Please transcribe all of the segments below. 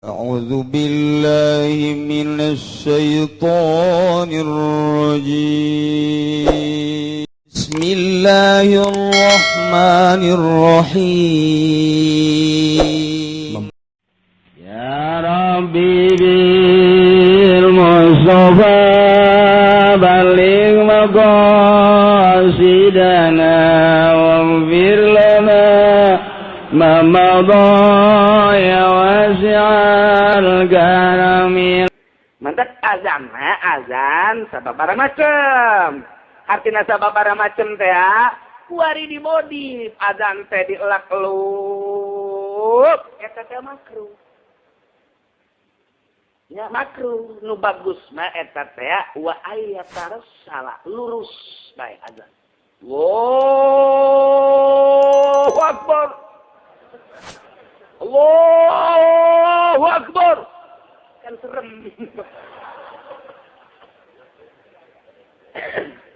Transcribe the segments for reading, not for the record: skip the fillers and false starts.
أعوذ بالله من الشيطان الرجيم. بسم الله الرحمن الرحيم. يا ربي بالمصطفى بلغ مقاصدنا واغفر لنا ما مضى يا واسع الكرم. Mantak azan mah azan sababaraha macem. Artina sababaraha macem teh kuari dimodif azan teh dielak-eluk eta teh makruh. Ya makruh nu bagus mah eta teh wa ayatarassala lurus bae azan. Allahu akbar. Allahu akbar. Kan serem.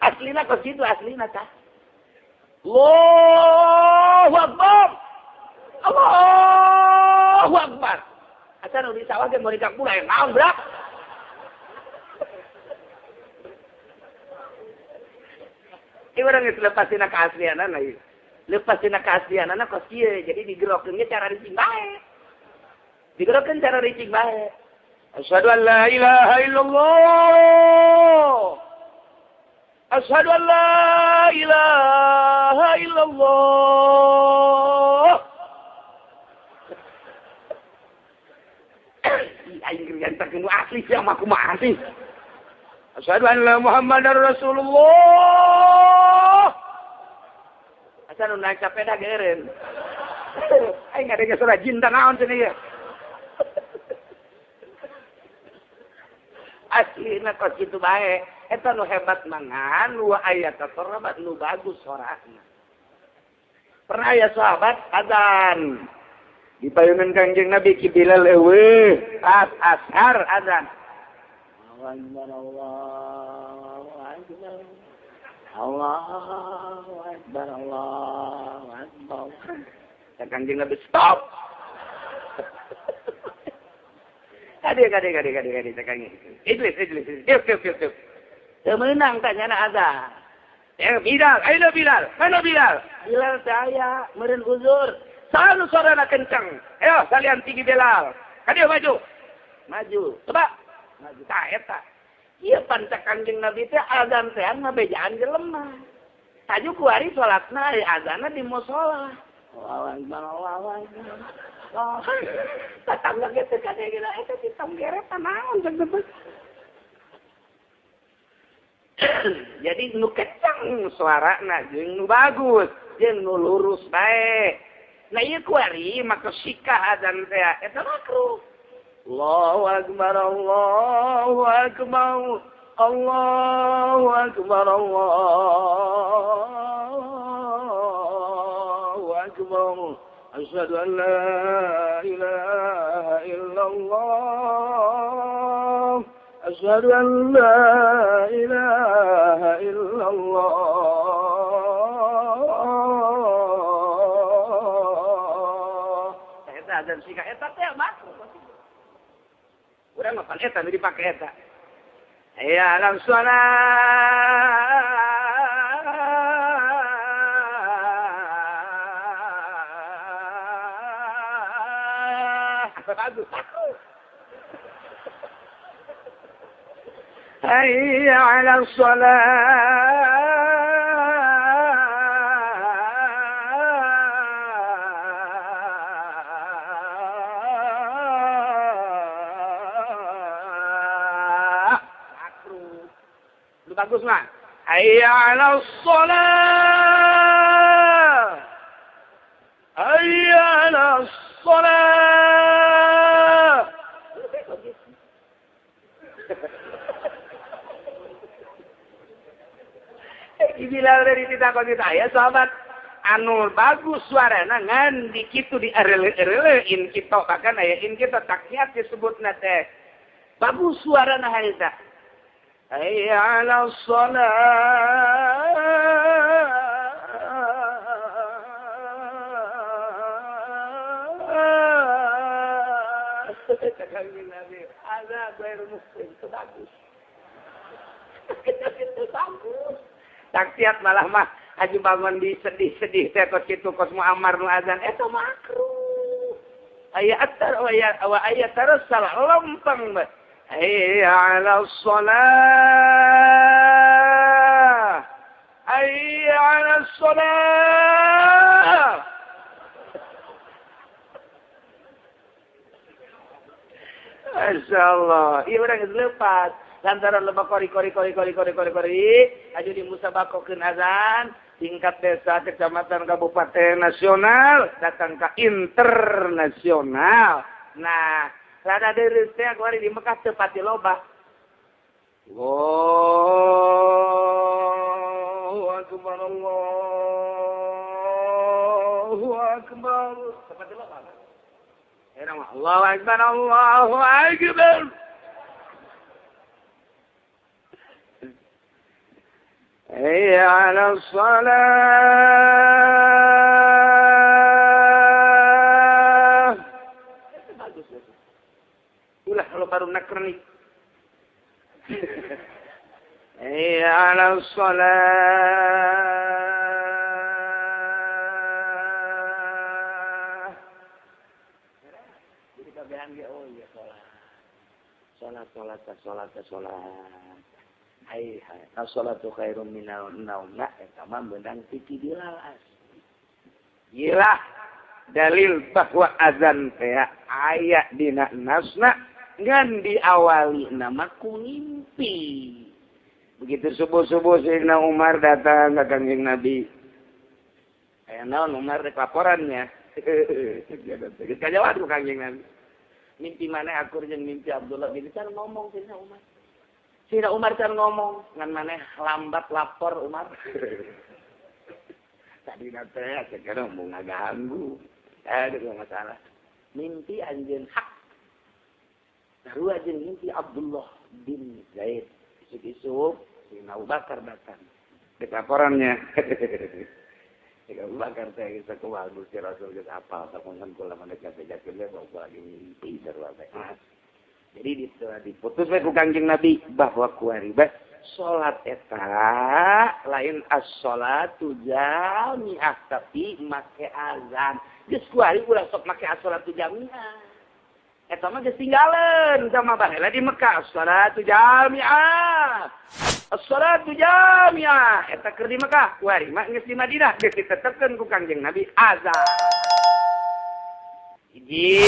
Aslina kok gitu aslina tah. Allahu akbar. Allahu akbar. Asa nu di sawah ge meuli kang pula naon brak. Ieu urang geus lepas tina kaaslianana ieu. Lepas tina kaaslianana kos kieu, jadi digerokeun ge cara ricing bae. Digerokeun cara ricing bae. Asyhadu an la ilaha illallah. Asyhadu an la ilaha illallah. Aing keur gantakeun nu asli sia mah kumaha sih. Asyhadu an la Muhammadar Rasulullah. Asa nu naik sepeda geureun. Aing ngadenge suara jin tah naon cenah ieu. Aslina kos kitu bae. Eta nu hebat mangan wa ayat tarabat nu bagus sorana. Pernah aya sahabat azan. Di payungan Kangjeng Nabi Ki Bilal eueuh, pas ashar azan. Allahu akbar, Allahu akbar. Allahu akbar, Allahu akbar. Kangjeng Nabi stop. Kade kade kade kade kade cakangnya. Ijlis ijlis. Tiup tiup tiup tiup. Teu meunang tanya na azan. Bilal, ayo Bilal, mana Bilal? Bilal saya meureun uzur. Sanu sorana kencang. Ayo salian tinggi Bilal. Kadieu maju. Maju. Coba. Maju tah eta. Ieu pan cak Kangjeng Nabi teh azan teh ngabejaan jelema. Taju kuari salatna aya azanna di musala. Allahu akbar, Allahu akbar. Oh, tatangga ge teh kade geura eta di tong geretan naon cek teh. Jadi nu kencang suarana jeung nu bagus, jeung nu lurus bae. Nah ieu kuari maka sikah azan teh eta makruh. Allahu akbar, Allahu akbar, Allahu akbar, Allahu akbar. Asyhadu an la ilaha illallah. Asyhadu an la ilaha illallah. Eta azan sikah eta teh makruh. Urang mah pan eta nu dipake eta. Hayya 'alas shalah. Bagus. Hayya 'alas shalah. Makruh. Lu bagus mah. Hayya 'alas shalah. Hayya 'alas shalah. Bilal dari ditakon saya sahabat anu bagus suarana ngan di kitu di erele-erele in kita bahkan aya in kita takyat disebutna teh bagus suarana harita. Hayya 'alas shalah. Cek Nabi, azan ghairu muslim itu bagus. Itu bagus. Taksiat malah mah haji bangun di sedih-sedih teh kos kitu kos Muammar nu azan eta makruh. Aya atar wa aya tarassal lempeng bae. Hayya 'alas shalah. Hayya 'alas shalah. Masya Allah. Iya orang geus leupat. Lantaran loba kori kori kori kori kori kori kori aju di musabakokeun azan tingkat desa, kecamatan, kabupaten, nasional datang ke internasional. Nah, rada deureuh teh kuari di Mekah teu pati loba. Allahu akbar, Allahu akbar. Teu pati loba. Era mah Allahu akbar, Allahu akbar. Hayya 'alas shalah. Bagus ya. Ulah kalau baru nakrenik. Hayya 'alas shalah. Jadi kabehan ge oh iya salat. Salat salat salat salat. Hai hai, as-salatu khairum minal naum. Nah, eta mah beunang ti Bilal asli. Gila dalil bahwa azan teh aya dina nasna ngan diawali nama ku mimpi. Begitu subuh-subuh Sayyidina Umar datang ke Kanjeng Nabi. Aya naon Umar rek laporannya. Geus kajawab ku Kanjeng Nabi. Mimpi mana akur jeung mimpi Abdullah bin Can ngomong Sayyidina Umar. Sayyidina Umar can ngomong ngan maneh lambat lapor Umar. Tadi teh sekarang mau ngaganggu. Aduh masalah. Mimpi anjeun hak. Sarua jeung mimpi Abdullah bin Zaid. Isuk-isuk Sayyidina Abu Bakar datang. Dek laporannya. Sayyidina Abu Bakar teh geus kumaha Gusti Rasul geus apal sapunten kula mah dek bejakeun we bawa lagi mimpi sarua teh. Jadi diputus we ku Kangjeng Nabi bahwa kuari bae salat eta lain as-salatu jami'ah tapi make azan. Geus kuari ulah sok make as-salatu jami'ah. Eta mah geus tinggalan sama baheula di Mekah as-salatu jami'ah. As-salatu jami'ah eta keur di Mekah, kuari mah geus di Madinah geus ditetepkeun ku Kangjeng Nabi azan. Hiji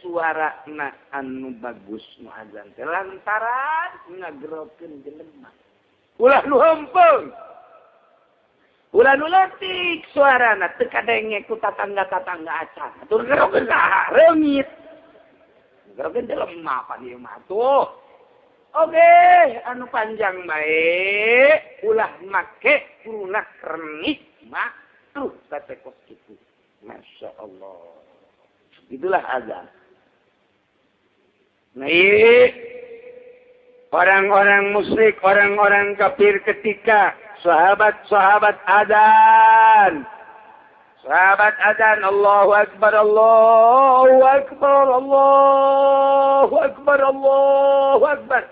suara na anu bagus nu azan teh lantaran ngagerokeun jelema. Ulah nu hempeng. Ulah nu leutik suarana teu kadenge ku tatangga-tatangga acan. Atur gerokeun saha reungit. Gerokeun jelema pan ieu mah tuh. Oke, anu panjang bae ulah make kuruna renik mah tuh kate kos kitu. Masya Allah. Itulah azan. Nah, orang-orang musyrik, orang-orang kafir ketika sahabat-sahabat azan. Sahabat azan, Allahu Akbar, Allahu Akbar, Allahu Akbar, Allahu Akbar.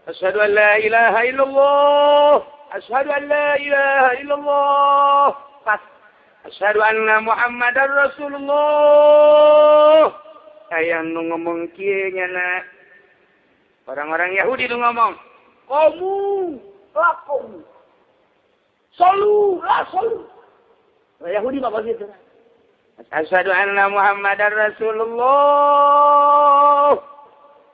Asyhadu an la ilaha illallah, asyhadu an la ilaha illallah. Pas. Asyhadu anna Muhammadar Rasulullah. Aya nu ngomong kieu nyana. Orang-orang Yahudi nu ngomong, "Kamu, lakum. Salu, la salu." Yahudi mah begitu. Asyhadu anna Muhammadar Rasulullah.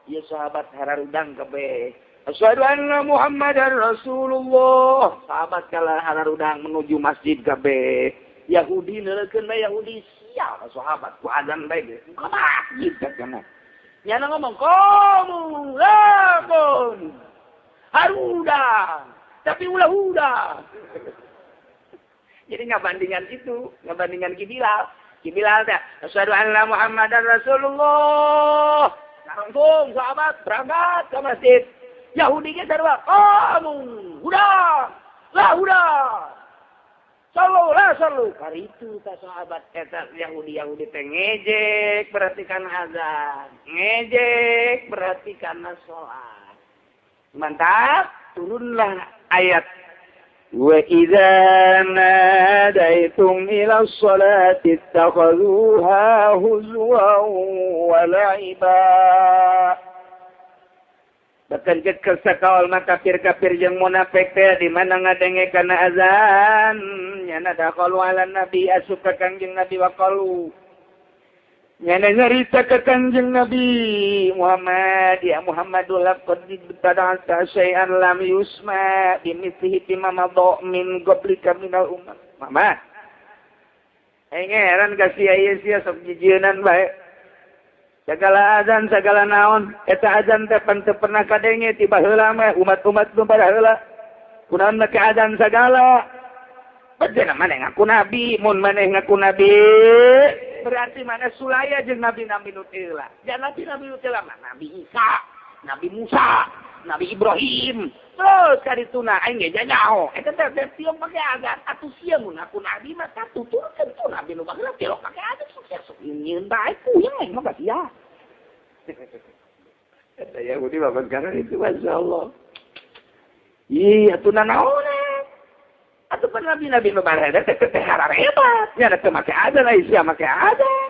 Ieu sahabat hararudang kabeh. Asyhadu anna Muhammadar Rasulullah. Sahabat kala hararudang menuju masjid kabeh. Yahudi neurekeun bae Yahudi sial sahabat ku azan bae ge. Ka masjid kana. Nyana ngomong kamu lamun harudang tapi ulah udah. Jadi ngabandingan itu, ngabandingan Ki Bilal. Ki Bilal teh asyhadu anna Muhammadar Rasulullah. Langsung sahabat berangkat ke masjid. Yahudi ge sarua kamu udah lah udah. Sallu la sallu. Karitu ka sahabat eta Yahudi-Yahudi teh ngejek berarti kana azan, ngejek berarti kana salat. Mantap, turunlah ayat wa idza nadaitum ila sholati ittakhadhuha huzwan wa la'iba. Bahkan kersa kawal mah kafir-kafir jeung munafik teh di mana ngadenge kana azan nyana dakhalu ala nabi asup ka Kangjeng Nabi wa qalu nyana nyarita ka Kangjeng Nabi Muhammad ya Muhammadul laqad bada'ta syai'an lam yusma bimithlihi bima madha min qablika minal ummah. Muhammad aing heran ka sia ieu sia sok jijienan bae. Segala azan, segala naon, eta azan teh pan teu pernah kadenge ti baheula mah umat-umat nu baheula. Kunaon make azan segala? Bener maneh ngaku nabi, mun maneh ngaku nabi, berarti maneh sulaya jeung nabi-nabi nu teu heula. Ja nabi-nabi nu teu heula mah Nabi Isa, Nabi Musa, Nabi Ibrahim. Terus karituna aing ge nyaho. Eta teh tiong make azan, atuh sia mun ngaku nabi mah katuturkeun tuh nabi nu baheula tilok make azan sukses sok nyieun bae puyeng aing mah sia. Eta Yahudi mah karena itu masyaallah. Ih, atuh nanaon? Atuh pan nabi-nabi nu baheula teh teh hebat. Nya teh make azan ai sia make azan.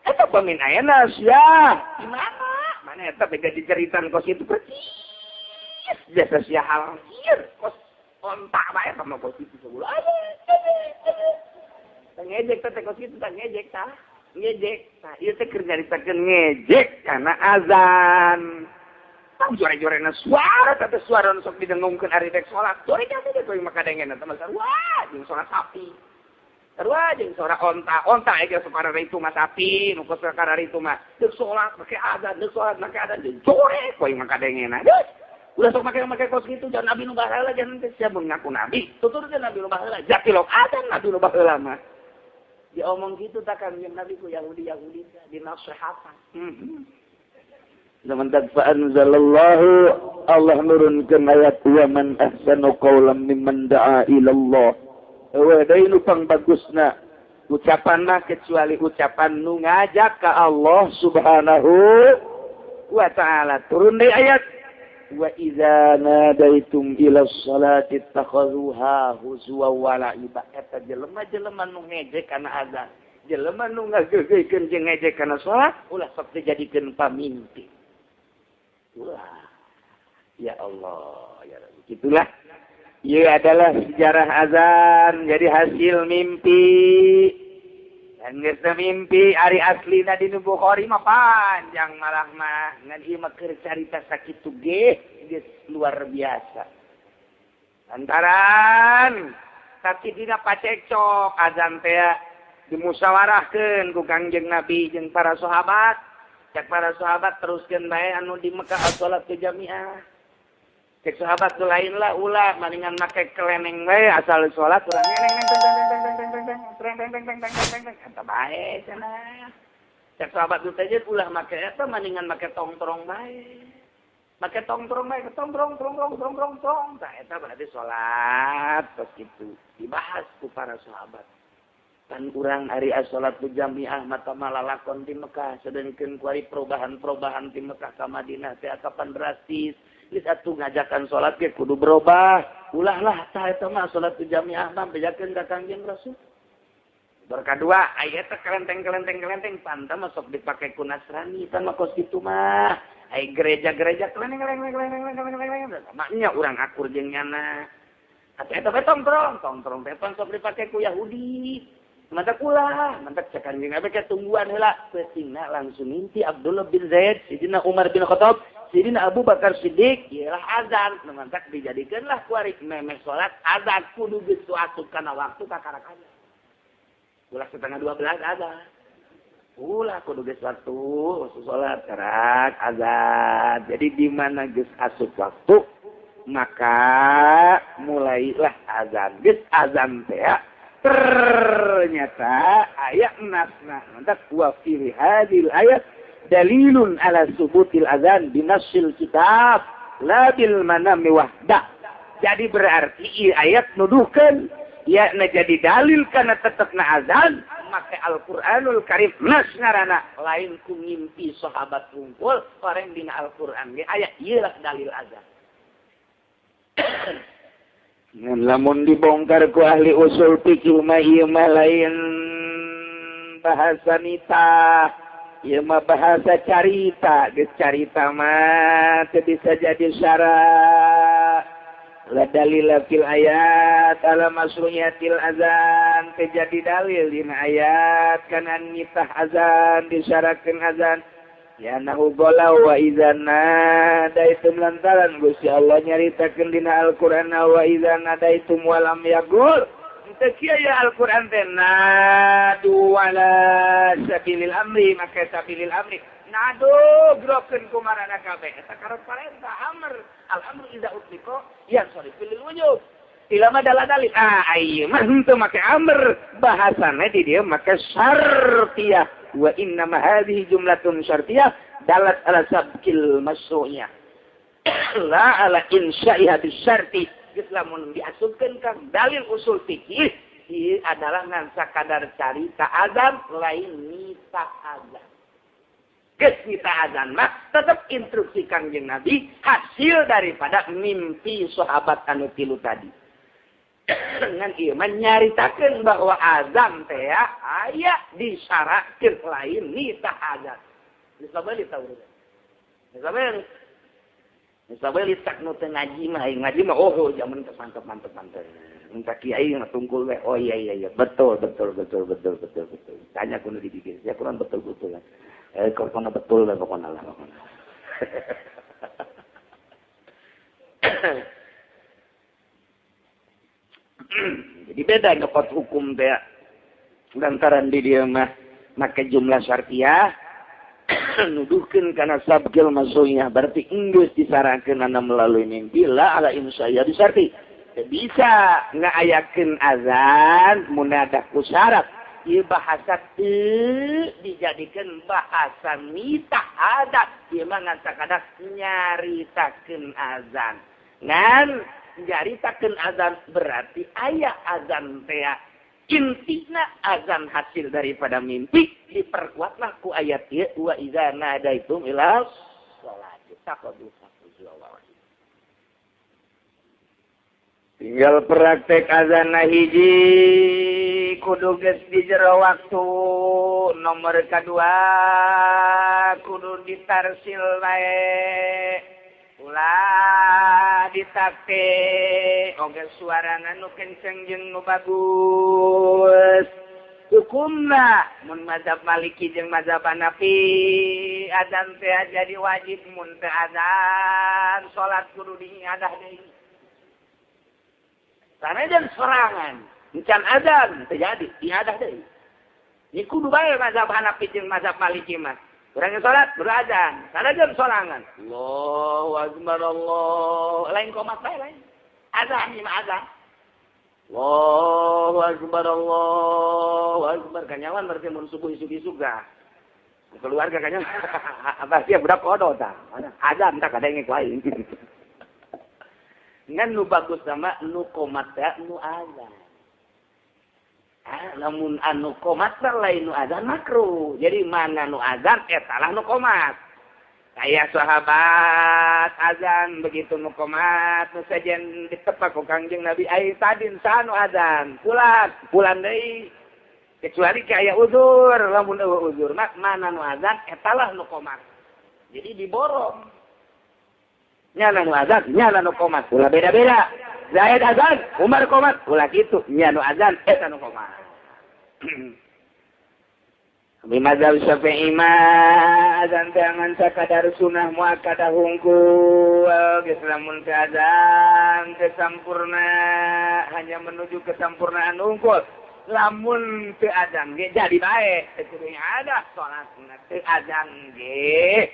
Eta pamin ayeuna sia. Di mana? Mana eta bega diceritan kos itu percis. Biasa sia halangkir kos ontak bae sama kos itu segula. Tah ngejek teh kos itu tah ngejek tah. Ngejek. Tah ieu teh keur nyaritakeun ngejek kana azan. Tah jore-jorena suara teh suara nu sok didengungkeun ari rek salat. Jore teh teh maka dengen eta mah sarua jeung suara sapi. Sarua jeung suara onta. Onta ge sok kararitu mah sapi, nu kos kararitu mah deuk salat make azan, deuk salat make azan jeung jore koe maka dengena. Ulah sok make-make kos kitu jangan nabi nu baheula jangan teh sia ngaku nabi. Tuturkeun nabi nu baheula, jatilok azan nabi nu baheula mah. Diomong kitu tah Kangjeng Nabi ku Yahudi-Yahudi dinasehatan. Sementara fa anzalallahu Allah nurunkeun ayat wa man ahsanu qawlan mimman da'a ila Allah. Eueuh deui nu pangbagusna ucapanna kecuali ucapan nu ngajak ka Allah Subhanahu wa ta'ala. Turun deui ayat wa idza nadaitum ila sholati ittakhadhuha huzwa wa la'iba. Eta jelema-jelema nu ngejek kana azan, jelema nu ngageugeuykeun jeung ngejek kana salat, ulah sok dijadikeun pamimpin. Ulah. Ya Allah, ya Rabbi. Itulah ieu adalah sejarah azan, jadi hasil mimpi. Dan geus mimpi ari aslina di Bukhari mah panjang malah mah ngan ieu mah keur carita sakitu ge geus luar biasa. Lantaran tapi dina pacekcok azan teh dimusyawarahkeun ku Kangjeng Nabi jeung para sahabat. Cek para sahabat teruskeun bae anu di Mekah salat ke jamiah. Cek sahabat nu lain lah ulah maningan make keleneng bae asal salat urang neng neng teng teng teng teng teng teng teng teng teng teng teng eta bae cenah. Cek sahabat nu teh ulah make eta maningan make tongtrong bae. Make tongtrong bae tongtrong tongtrong tongtrong tong. Tah eta berarti salat tos kitu dibahas ku para sahabat. Kan urang ari salat jamiah mata malalakon di Mekah sedengkeun ku ari perubahan-perubahan di Mekah ka Madinah teh kapan drastis. Geus atuh ngajakan salat ge kudu berubah. Ulah lah tah eta mah salat jamiah mah bejakeun ka Kangjeng Rasul. Berkadua aya teh kelenteng-kelenteng-kelenteng panta mah sok dipake ku Nasrani tah mah kos kitu mah. Ai gereja-gereja kelenteng-kelenteng-kelenteng-kelenteng maknya urang akur jeung nyana. Atuh eta bae tongtrong, tongtrong teh pan sok dipake ku Yahudi. Mantak ulah, mantak cek Kangjeng Nabi ke tungguan heula. Peutingna langsung mimpi Abdullah bin Zaid, Sidina Umar bin Khattab, Sidina Abu Bakar Siddiq, iyalah azan. Mantak dijadikeunlah ku ari memeh salat azan kudu geus asup kana waktu kakarakana. Ulah 11:30 azan. Ulah kudu geus waktu salat karak azan. Jadi di mana geus asup waktu maka mulailah azan. Geus azan teh ternyata ayat nasna mantak wa fi hadhil ayat dalilun ala subutil azan binassil kitab la bil manami wahda. Jadi berarti ayat nuduhkeun Ya na jadi dalil karena tetep na azan make Al-Qur'anul Karim nas ngaranna lain ku ngimpi sahabat kumpul orang dina Al-Qur'an ge aya ieu lah dalil azan. Ngan lamun dibongkar ku ahli usul fikih mah ieu mah lain bahasa nitah, ieu mah bahasa carita, geus carita mah teu bisa jadi syarat. La dalila fil ayat ala masru'iyatil azan, teu jadi dalil dina ayat kana nitah azan disyaratkeun azan. Ya nahu golau wa idza nadaitum lantaran Gusti Allah nyaritakeun dina Al-Qur'an wa idza nadaitum wa lam yaqul. Teu kieu ya Al-Qur'an teh nadu wala sabilil amri maka sabilil amri. Nadu grokeun kumarana kabeh eta karep parentah amr. Al-amru idza utliqa yansarifu lil wujub. Ilama dala dalil. Ah ieu mah henteu make amr, bahasana di dieu make syartiyah. Wa innama hadhihi jumlatun syartiyah dalat ala sabqil masyru'iyah la ala insya'iha bisyarti. Geus lamun diasupkeun ka dalil usul fikih ieu adalah ngan sakadar carita azan lain nita azan. Geus nita azan mah tetep instruksi Kangjeng Nabi hasil daripada mimpi sahabat anu tilu tadi. Dengan ieu mah nyaritakeun bahwa azan teh aya disyaratkeun lain nitah azan. Geus bali tahu. Geus bali. Geus bali tak nu teu ngaji mah, ngaji mah oh jaman teh mantep. Minta kiai mah tungkul we. Oh iya iya iya betul. Tanya kudu dipikir. Ya kurang betul-betul. Pokona betul lah pokona lah pokona. Jadi beda nyokot hukum teh lantaran di dia mah make jumlah syartiyah nuduhkeun kana sabqil masyru'iyah berarti enggeus disarankeun ana melalui mimpi la ala insya disarti. Teu bisa ngaayakeun azan munadah ku syarat. Ieu bahasa teu dijadikeun bahasa nitah adat. Ieu mah ngan sakadar nyaritakeun azan. Ngan nyaritakeun azan berarti aya azan teh intina azan hasil daripada mimpi diperkuatlah ku ayat ieu wa idza nadaitum ila sholati taqadu. Tinggal praktek azan hiji kudu geus di jero waktu, nomor kadua kudu ditarsil bae. Ulah ditakte oge suarana nu kenceng jeung nu bagus. Hukumna mun mazhab Maliki jeung mazhab Hanafi azan teh jadi wajib, mun teu azan salat kudu diiadah deui. Sanajan sorangan encan azan teu jadi diiadah deui. Ni kudu bae mazhab Hanafi jeung mazhab Maliki mah. Urang salat berazan, sanajan sorangan. Allahu akbar Allah. Lain qomat bae lain. Azan ieu mah azan. Allahu akbar Allahu akbar kanyawan berarti mun subuh isuk-isuk gah. Keluarga kanyawan. Pasti budak kodo tah. Azan tah kadenge ku aing. Ngan nu bagus sama nu qomat teh nu azan. Lamun anu qomat lain nu azan makruh. Jadi mana nu azan eta lah nu qomat. Kayak sahabat azan begitu nu qomat nu sejen ditepak ku Kangjeng Nabi ai tadin sanu azan. Pulang, pulang deui. Kecuali kayak uzur, lamun eueuh uzur mah mana nu azan eta lah nu qomat. Jadi diborong. Nyana nu azan, nyana nu qomat. Ulah beda-beda. Zaid azan, Umar qomat, ulah kitu, nya nu azan eta nu qomat. Bi mazhab Syafi'i mah azan teh ngan sakadar sunah muakkadah hungkul, geus lamun teu azan teu sampurna, hanya menuju kesempurnaan hungkul. Lamun teu azan ge jadi bae, teu kudu ada salatna teu azan ge.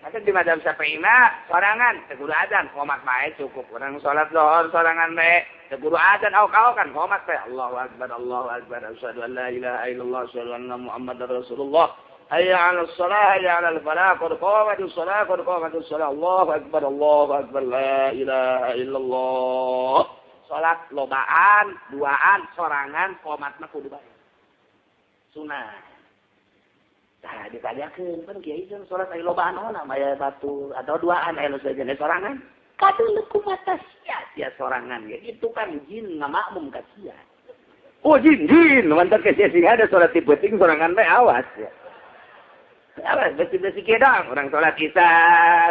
Maka di mazhab Syafi'i mah sorangan teu kudu azan, qomat bae cukup. Urang salat zuhur sorangan bae teu kudu azan auk-aukan qomat bae. Allahu akbar Allahu akbar asyhadu an la ilaha illallah asyhadu anna muhammadar rasulullah. Hayya 'alas shalah hayya 'alal falah qad qamatis shalah qad qamatis shalah. Allahu akbar Allahu akbar la ilaha illallah. Salat lobaan, duaan, sorangan, qomat mah kudu bae. Sunah. Tah ditanyakeun pan kiai jeung salat aya lobaan ona maya batu atau duaan aya nu sejenna sorangan. Kadeuleu kumaha sia sia sorangan ge. Itu kan jin ngamakmum ka sia. Oh jin jin mantap ke sia sing ada salat ti peuting sorangan bae awas ya. Awas besi-besi kedang orang salat isya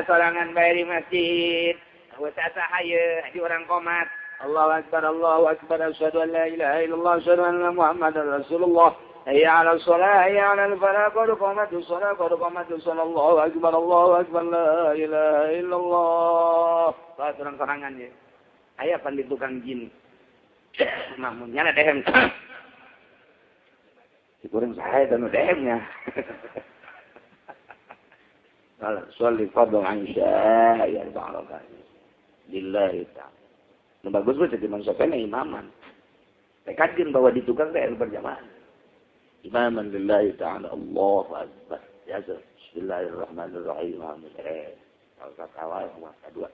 sorangan bae di masjid. Awas asa haye di orang qomat. Allahu akbar Allahu akbar asyhadu an la ilaha illallah asyhadu anna Muhammadar Rasulullah. Hayya 'alal shalah hayya 'alal falah qad qamatus shalah qad qamatus shalah Allahu akbar Allahu akbar la ilaha illallah. Salat orang sorangan ye. Aya pan di tukang jin. Mamunnya na dehem. Si kurang saha eta nu dehemnya. Salat sholli fardhu Aisyah ya ba'alaka. Lillahi ta'ala. Nu bagus mah jadi manusia kena imaman. Tekadkeun bahwa di tukang teh berjamaah. Imaman lillahi ta'ala Allahu akbar. Ya bismillahirrahmanirrahim. Alhamdulillah. Rakaat awal, rakaat kedua.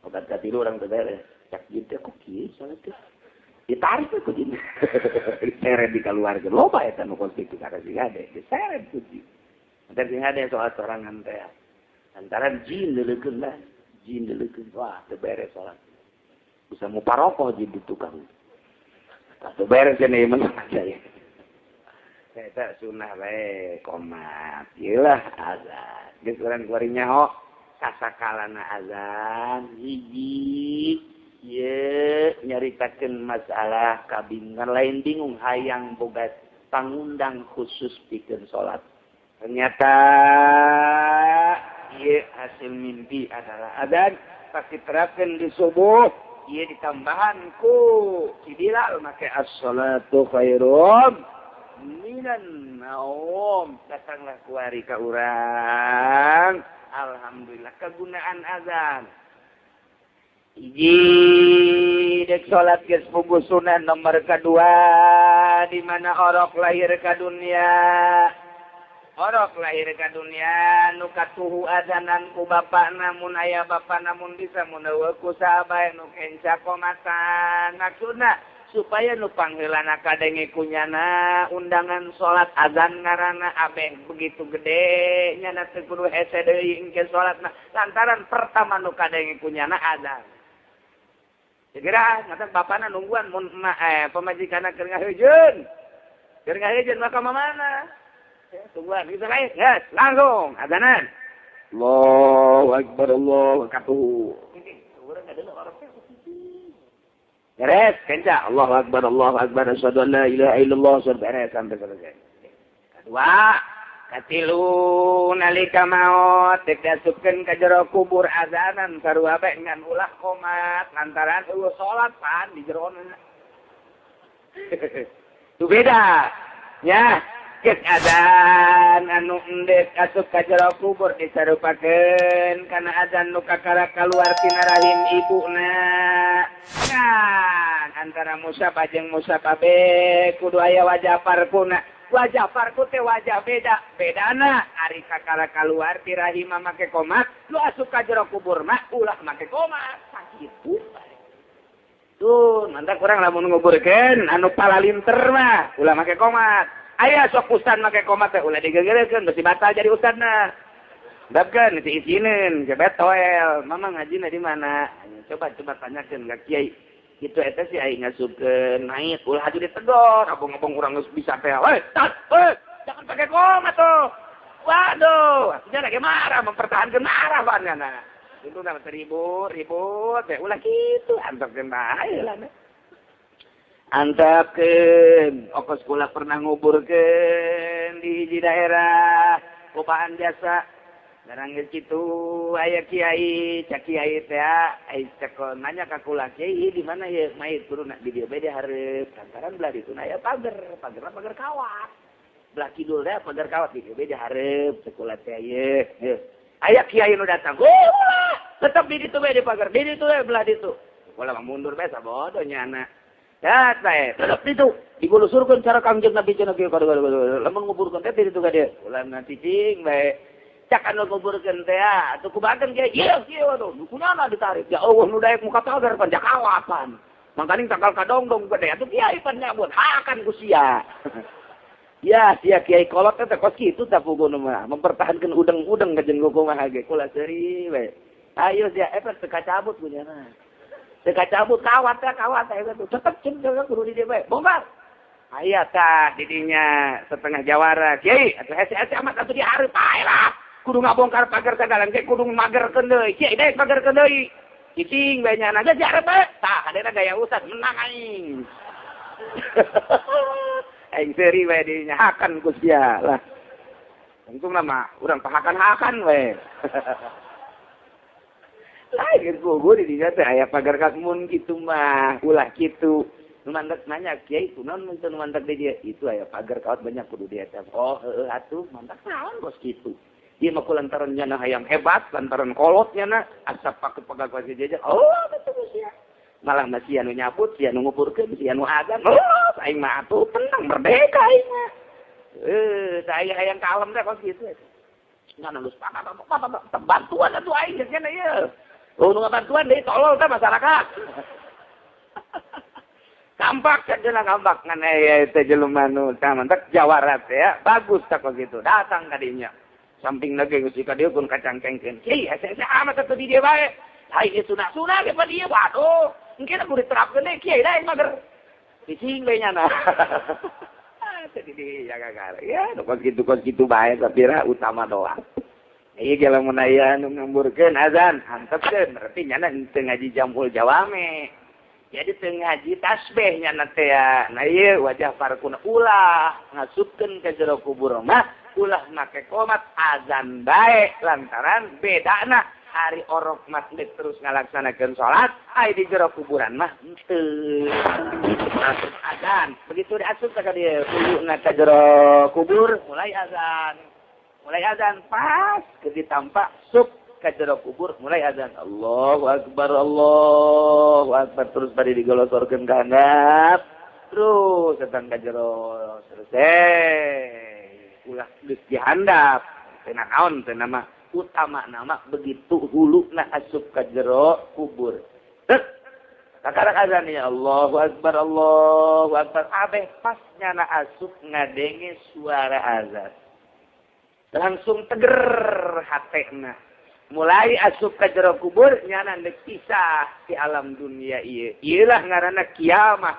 Rakaat katilu urang teh beres. Cak jin teh kok kieu salat teh. Ditarik we ku jin. Diseret di kaluarga. Loba eta nu konflik di kana sing hade. Diseret ku jin. Antar sing hade soal sorangan teh. Antara jin leulekeun lah. Jin leulekeun wah teu beres salat. Bisa mau parokoh jin di tukang. Teu beres cenah ieu mah saya. Eta sunah bae qomat. Ieu lah azan. Geus urang kuari nyaho sasakalana azan hiji ieu nyaritakeun masalah kabingungan lain bingung hayang boga pangundang khusus pikeun salat. Ternyata ieu hasil mimpi adalah azan pasti terapkeun di subuh. Ieu ditambahan ku si Bilal make as-salatu khairum minan naum. Datanglah kuari ka urang. Alhamdulillah kegunaan azan. Hiji dek salat geus puguh sunah nomor kedua di mana orok lahir ka dunia. Orok lahir ka dunia nu katuhu azanan ku bapakna mun aya bapakna mun bisa mun eueuh ku sahabae nu kenca komatan. Maksudna supaya nu pangheulana kadenge kunyana undangan salat azan ngaranna abeh begitu gede nyana teu kudu hese deui engke salatna lantaran pertama nu kadenge kunyana azan. Segera ngatak bapana nungguan mun pamajikanna keur ngahejeun. Keur ngahejeun maka mana? Tungguan bisa lain, yes, langsung azanan. Allahu akbar Allahu katuhu. Beres, kenca. Allahu akbar Allahu akbar asyhadu an la ilaha illallah asyhadu beres sampai selesai. Kedua, katilu nalika maot dek diasupkeun ka jero kubur azanan sarua bae ngan ulah qomat lantaran eueuh salat pan di jerona. Itu beda. Ya. Geus azan anu endek asup ka jero kubur disarupakeun kana azan nu kakara kaluar tina rahim ibuna. Nah, antara musab jeung musab abe kudu aya wajah parkuna. Wajah parku teh wajah beda. Bedana ari kakara kaluar ti rahim make komat, lu asup ka jero kubur mah ulah make komat. Sakitu. Tuh, mantap kurang lamun nguburkeun anu palalinter mah ulah make komat. Aya sok ustad make komat teh ulah digegerekeun besi batal jadi ustadna. Dapkeun diisineun jebet toel. Mama ngajina di mana? Coba coba tanyakeun ka kiai. Kitu eta si aing ngasupkeun naik ulah aju ditegor, abong-abong urang geus bisa teh. Weh, tat, weh, jangan pakai komat tuh. Waduh, asunya lagi marah, mempertahankan marah banana. Itu nama ribut, ribut teh ulah kitu antepkeun bae lah. Antepkeun, okos kula pernah nguburkeun di hiji daerah Kopaan biasa. Garang geus kitu aya kiai, cak kiai teh ai cek nanya ka kula, kiai di mana ieu mayit turun di dieu bae dihareup. Lantaran belah ditu aya pager, pagerna pager kawat. Belah kidul teh pager kawat di dieu bae dihareup cek kula teh ieu. Aya kiai nu datang. Oh, ulah, tetep di ditu bae di pager, di ditu bae belah ditu. Kula mah mundur bae sabodo nyana. Ya, bae, tetep ditu. Digulusurkeun cara Kangjeng Nabi cenah kieu kadu lamun nguburkeun teh ditu ka dieu. Ulah cicing bae. Cak anu nguburkeun teh atuh kubakeun kieu ieu kieu atuh. Kunaon ditarik? Ya Allah nu daek muka pagar pan jakawatan. Mangkaning tangkal kadongdong gede atuh kiai pan nyabut hakan ku sia. Ya sia kiai kolot teh kos kitu tah puguna mah mempertahankan udeng-udeng ka jeung kumaha ge kula seuri we. Ayo sia eta teu kacabut punyana. Teu kacabut kawat teh kawat eta tuh tetep jeung kudu di dieu bae. Bongkar. Aya tah didinya setengah jawara kiai atuh hese-hese amat atuh dihareup bae lah. Kudu ngabongkar pagar sagalan ge kudu magerkeun deui. Kiai deui magerkeun deui. Cicing bae nyana geus dihareup bae. Tah hadena gaya ustad menang aing. Aing seuri bae dinya hakan ku sia lah. Untungna mah urang pahakan-hakan we. Lain kubu di dinya teh aya pagar kasmun kitu mah ulah kitu. Nu mantak nanya kiai kunaon mun teu mantak di dieu? Itu aya pagar kawat banyak kudu di eta. Oh heueuh atuh mantak naon bos kitu. Dia mah lantaran nyana hayang hebat, lantaran kolot nyana asap pakai pegawai jajan. Oh betul sia. Malah masih anu nyabut, sia nu nguburkeun, sia nu azan. Oh, aing mah atuh tenang merdeka aing mah. Saya hayang kalem teh kos kitu. Ngan geus bantuan atuh aing geus nya ieu. Oh nu bantuan deui tolol teh masyarakat. Kampak cenah kampak ngan aya teh jelema nu tah mantak jawara teh ya. Bagus tah kos kitu. Datang ka dinya. Samping lagi geus ka dieu kun kacangkengkeun. Kiai hese-hese amat atuh di dieu bae. Lain ieu sunah-sunah ge pa dieu waduh. Engke kudu diterapkeun deui kiai lain mager. Cicing bae nyana. Teh di jaga-gara. Ya kos kitu bae sapira utama doa. Ieu ge lamun aya nu ngamburkeun azan, antepkeun berarti nyana teu ngaji jamul jawame. Jadi teu ngaji tasbih nyana teh ya. Nah ieu wajah parkuna ulah ngasupkeun ka jero kubur mah. Ulah make komat azan bae lantaran bedana hari orok masjid terus ngalaksanakeun salat ai di jero kuburan mah henteu azan begitu diasup ka dieu uluna ka jero kubur mulai azan pas ke ditampak sup ka jero kubur mulai azan Allahu akbar terus bari digolosorkeun ka handap terus datang ka jero selesai ulah geus dihandap teu naon teu nama utama nama begitu huluna asup ka jero kubur tek kakarak azan ya Allahu akbar abeh pas nyana asup ngadenge suara azan langsung teger hatena mulai asup ka jero kubur nyana deuk pisah di alam dunia ieu ieulah ngaranna kiamah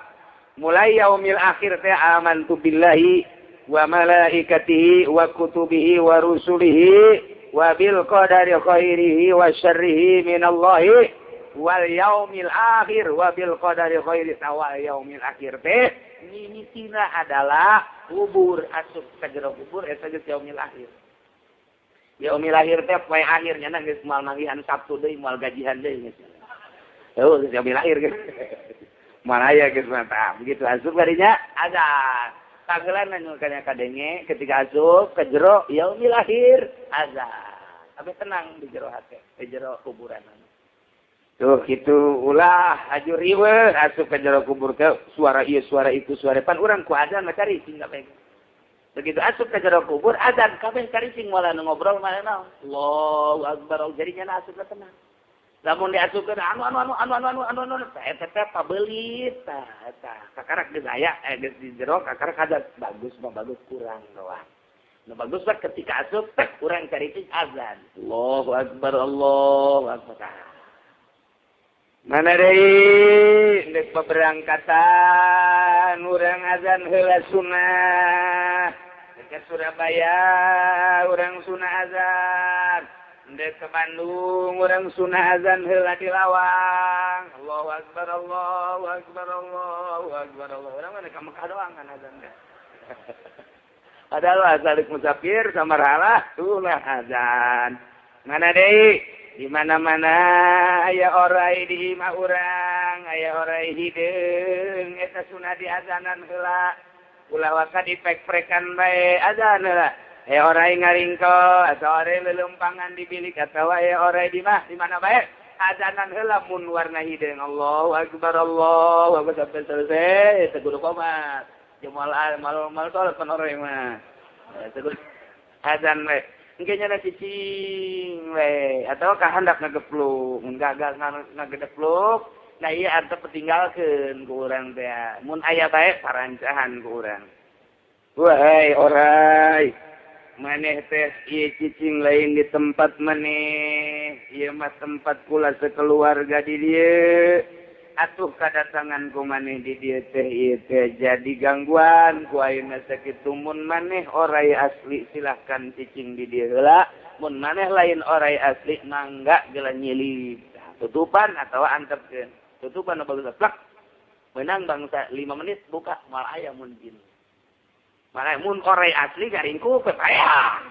mulai yaumil akhir teh amantu billahi wa malaikatihi wa kutubihi wa rusulihi wa bil qadari khairihi wa syarrihi minallahi wal yaumil akhir wa bil qadari khairi wa yaumil akhir teh mimitina adalah kubur asup ka jero kubur eta geus yaumil akhir. Yaumil akhir teh poe akhir nya geus moal manggihan Sabtu deui moal gajihan deui geus. Heuh geus yaumil akhir geus. Moal aya geus mah begitu asup kadinya azan. Kagelan anu kana kadenge ketika asup ke jero yaumil akhir azan. Tapi tenang di jero hate, di jero kuburan. Tuh kitu ulah aju riweuh asup ke jero kubur ke suara ieu suara itu suara pan urang ku azan mah cari sing kabeh. Begitu asup ke jero kubur azan kabeh cari sing moal anu ngobrol mah naon. Allahu akbar jadi nya asup tenang. Lamun diasupkeun anu eta teh pabelit tah eta kakarak geus aya geus di jero kakarak azan bagus mah bagus kurang doang. Nu bagus mah ketika asup teh kurang cari azan. Allahu akbar Allahu akbar. Mana deui geus beberangkatan urang azan heula sunah. Ke Surabaya urang sunah azan. Ndek ke Bandung urang sunah azan heula di lawang. Allahu akbar Allahu akbar Allahu akbar Allah. Urang mah ka Mekah doang kan azan teh. Padahal asal musafir samarhalah sunah azan. Mana deui? Di mana-mana aya orai di imah urang, aya orai hideung eta sunah diazanan heula. Ulah waka dipek-prekan bae azan heula. Eh orai ngaringko atau orai lelumpangan di bilik atau eh orai di mah di mana bae azanan heula mun warna hideung Allahu akbar Allahu akbar sampai selesai teu kudu qomat jeung moal moal tol pan orai mah teu kudu azan we engke nya cicing we atau kahandak ngagepluk mun gagal ngagedepluk Nah ieu antep tinggalkeun ku urang teh. Mun aya bae parancahan ku urang. Wahai orai, maneh teh ieu cicing lain di tempat maneh, ieu mah tempat kula sekeluarga di dieu. Atuh kadatangan ku maneh di dieu teh ieu teh jadi gangguan ku ayeuna sakitu. Mun maneh orai asli silahkan cicing di dieu heula, mun maneh lain orai asli mangga geula nyilip. Tutupan atawa antepkeun. Tutupan bagus plak. Menang bangsa 5 menit buka mal aya mun jin. Malah mun orai asli garingku pepaehan.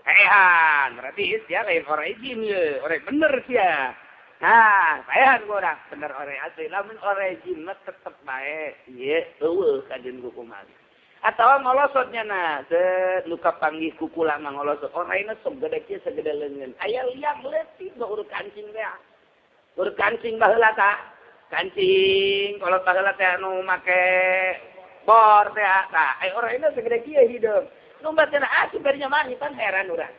Paehan berarti sia lain orai jin ye, orai bener sia. Nah, paehan urang bener orai asli, lamun orai jin mah tetep bae ieu eueuh ka jin ku kumaha. Atawa ngolosotnya na, set nu kapanggih ku kula mah ngolosot. Oraina sok gede kieu sagede leungeun. Aya liang leutik mah urut kancing teh. Urut kancing baheula ta. Kancing kolot baheula teh anu make bor teh tah. Ai oraina sagede kieu hideung. Lumbat teh asup bari nyamani pan heran urang.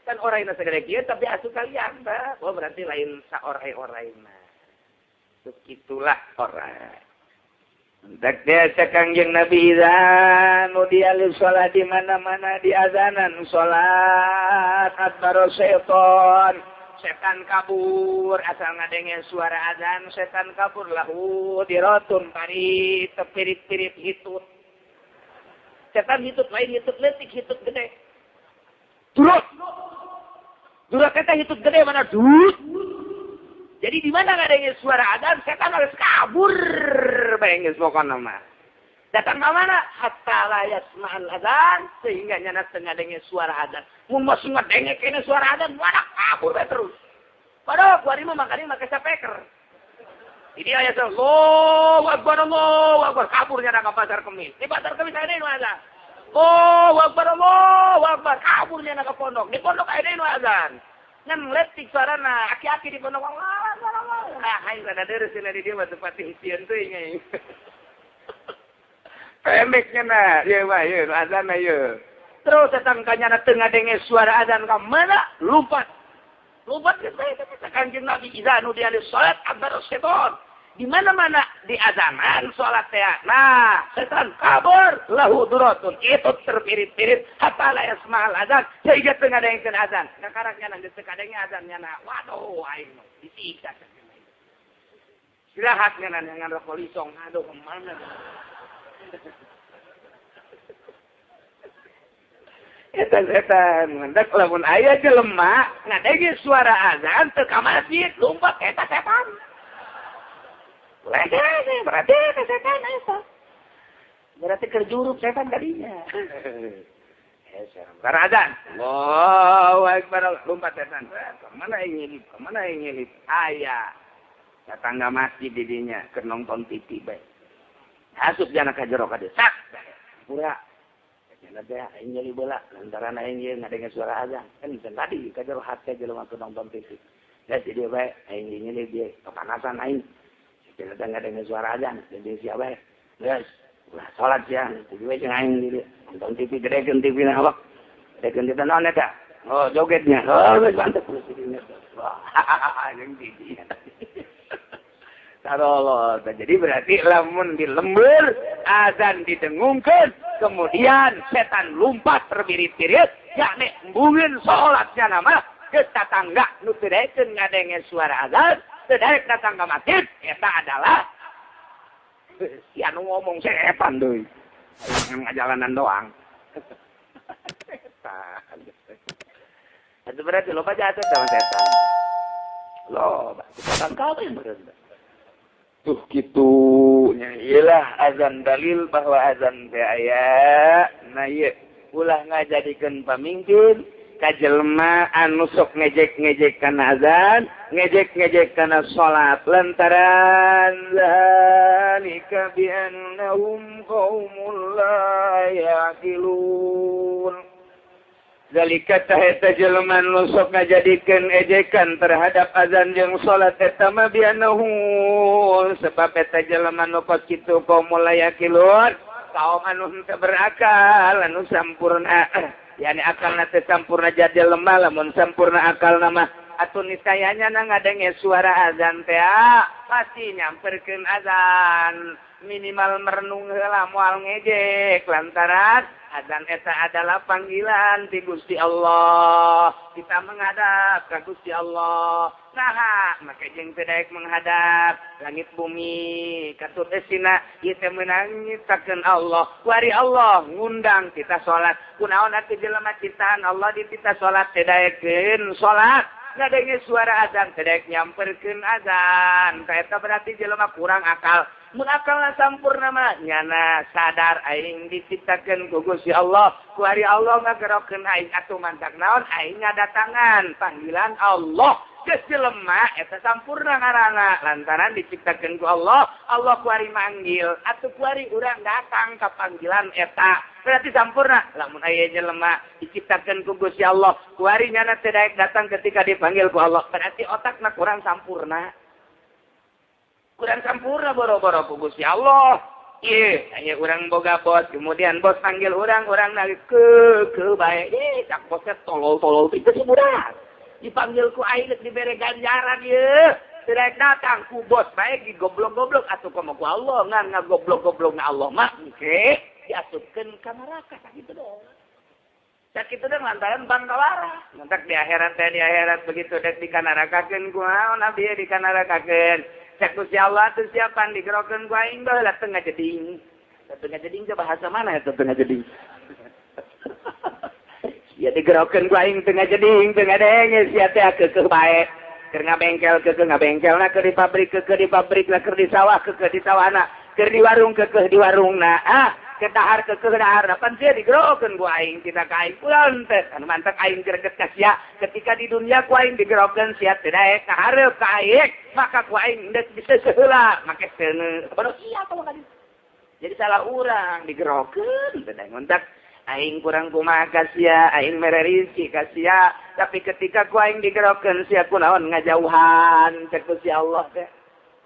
Kan oraina sagede kieu tapi asup ka liang tah. Oh berarti lain saorai-oraina. Begitulah orai. Hendak biasa Kangjeng Nabi idzan nudiya li sholat di mana-mana di azanan sholat adbaro setan, setan kabur asal ngadenge suara azan setan kabur lahu dirotun pari tepirit-pirit hitut. Setan hitut lain hitut leutik hitut gede. Durut. Durut eta hitut gede mana durut. Jadi di mana ngadenge suara azan setan harus kabur bae geus pokona mah. Datang ka mana? Hatta la yasma'al azan sehingga nyana teu ngadenge suara azan. Mun mah ngadenge kene suara azan mana kabur bae terus. Padahal kuari mah makanya make speaker. Jadi aya Allahu Akbar Allahu Akbar kabur nyana ka pasar Kemis. Di pasar Kemis aya nu azan. Allahu Akbar Allahu Akbar kabur nyana ka pondok. Di pondok aya nu azan. Ngan letik suarana aki-aki di pondok Allah Allah. Ah hayu kada deureuh cenah di dieu mah teu pati sieun teuing aing. Pendeknya na, ieu mah ieu azan ieu. Terus datang ka nyana teu ngadenge suara azan ka mana? Lompat. Lompat geus bae eta Kanjeng Nabi iza nudiya li salat adbar setan. Di mana-mana di azanan salat teh. Nah, setan kabur lahu duratun. Itu terpirit-pirit hatta la yasma'al azan sehingga teu ngadengkeun azan. Kakarak nyana geus teu kadenge azan nyana. Waduh aing disiksa. Istirahat nyana ngan rokok lisong. Aduh kemana? Eta setan mendak lamun aya jelema ngadenge suara azan teu ka masjid lompat eta setan. Lege berarti eta setan eta. Berarti kerjuruk setan tadinya. Karena azan. Allahu akbar lompat setan. Kemana aing nyilip? Kemana aing nyilip? Aya. Tetangga masjid di dinya keur nonton TV bae. Asup jana ka jero ka dieu. Sak. Pura. Jana teh aing nyeli bola lantaran aing ieu ngadenge suara azan. Kan bisa tadi ka jero hate jelema keur nonton TV. Geus di dieu bae aing nyeli dieu kepanasan aing. Jana teh ngadenge suara azan, jadi sia bae. Geus, ulah salat sia, kudu we jeung aing di dieu. Nonton TV gedekeun TV na awak. Gedekeun TV naon eta? Oh, jogetnya. Oh, geus mantep geus di dieu. Wah, jeung TV. Tarolol. Jadi berarti lamun di lembur azan didengungkeun, kemudian setan lompat terbirit-birit, yakni embungin salatnya nama ke tetangga nu teu daekeun ngadenge suara azan, teu daek datang ka masjid, eta adalah si anu ngomong setan deui. Ngajalanan doang. Setan. Itu berarti loba jatuh sama setan. Loba setan kabeh berarti. Tuh gitu nya iyalah azan dalil bahwa azan teh aya. Nah ieu ulah ngajadikeun pamingkin ka jelema anu sok ngejek-ngejek kana azan, ngejek-ngejek kana salat lantaran zalika bi annahum qaumul la yaqilun. Zalika tah eta jelema nu sok ngajadikeun ejekan terhadap azan jeung salat eta mah bi annahum sebab eta jelema nu kos kitu qaumul la yaqilun, kaum anu henteu berakal, anu sampurna. Yani akalna teu sampurna jadi lemah, lamun sampurna akalna mah atuh niscayanya na ngadenge suara azan teh Pasti nyamperkeun azan. Minimal merenung heula moal ngejek lantaran azan eta adalah panggilan ti Gusti Allah. Kita menghadap ka Gusti Allah. Nah, maka jeung teu daek menghadap langit bumi katut esina ieu teh meunang nyiptakeun Allah. Kuari Allah ngundang kita salat. Kunaon atuh jelema ciptaan Allah ditita salat teu daekeun salat. Ngadenge suara azan teu daek nyamperkeun azan. Eta berarti jelema kurang akal. Mun akalna sampurna mah nyana sadar aing diciptakeun ku Gusti Allah. Ku ari Allah ngagerokeun aing atuh mantak naon aing ngadatangan panggilan Allah. Geus jelema eta sampurna ngaranna lantaran diciptakeun ku Allah, Allah ku ari manggil atuh ku ari urang datang ka panggilan eta. Berarti sampurna. Lamun aya jelema diciptakeun ku Gusti Allah, ku ari nyana teu daek datang ketika dipanggil ku Allah, berarti otakna kurang sampurna. Kurang sampurna boro-boro ku Gusti Allah. Ieu aya urang boga bos, kemudian bos panggil urang, urang ke bae. Ih, cak bosnya tolol-tolol itu si budak. Dipanggil ku aing geus dibere ganjaran ieu. Teu daek datang ku bos bae digoblok-goblok atuh komo ku Allah ngan ngagoblok-goblokna Allah mah engke diasupkeun ka neraka sakitu doang. Sakitu doang lantaran bangkawara. Mantak di akhirat teh di akhirat begitu dek dikanarakakeun ku naon abdi dikanarakakeun. Cek Gusti Allah tuh siapan digerokeun ku aing baheula tengah jeding. Tengah jeding teh bahasa mana eta tengah jeding? Ya digerokeun ku aing tengah jeding, tengah denge sia teh keukeuh bae. Keur ngabengkel keukeuh ngabengkelna, keur di pabrik keukeuh di pabrik, keur di sawah keukeuh di sawahna, keur di warung keukeuh di warungna. Ah, keur dahar keukeuh dahar. Pan sia digerokeun ku aing tina ka aing pulang teh. Anu mantak aing greget ka sia ketika di dunia ku aing digerokeun sia teh daek kahareup ka aing. Maka ku aing geus bisa seheula make seuneu bodoh sia kalau ka dieu. Jadi salah urang digerokeun teh ngontak aing kurang kumaha ka sia, aing mere rizki ka sia, tapi ketika ku aing digerokeun sia kunaon ngajauhan cek Gusti Allah teh.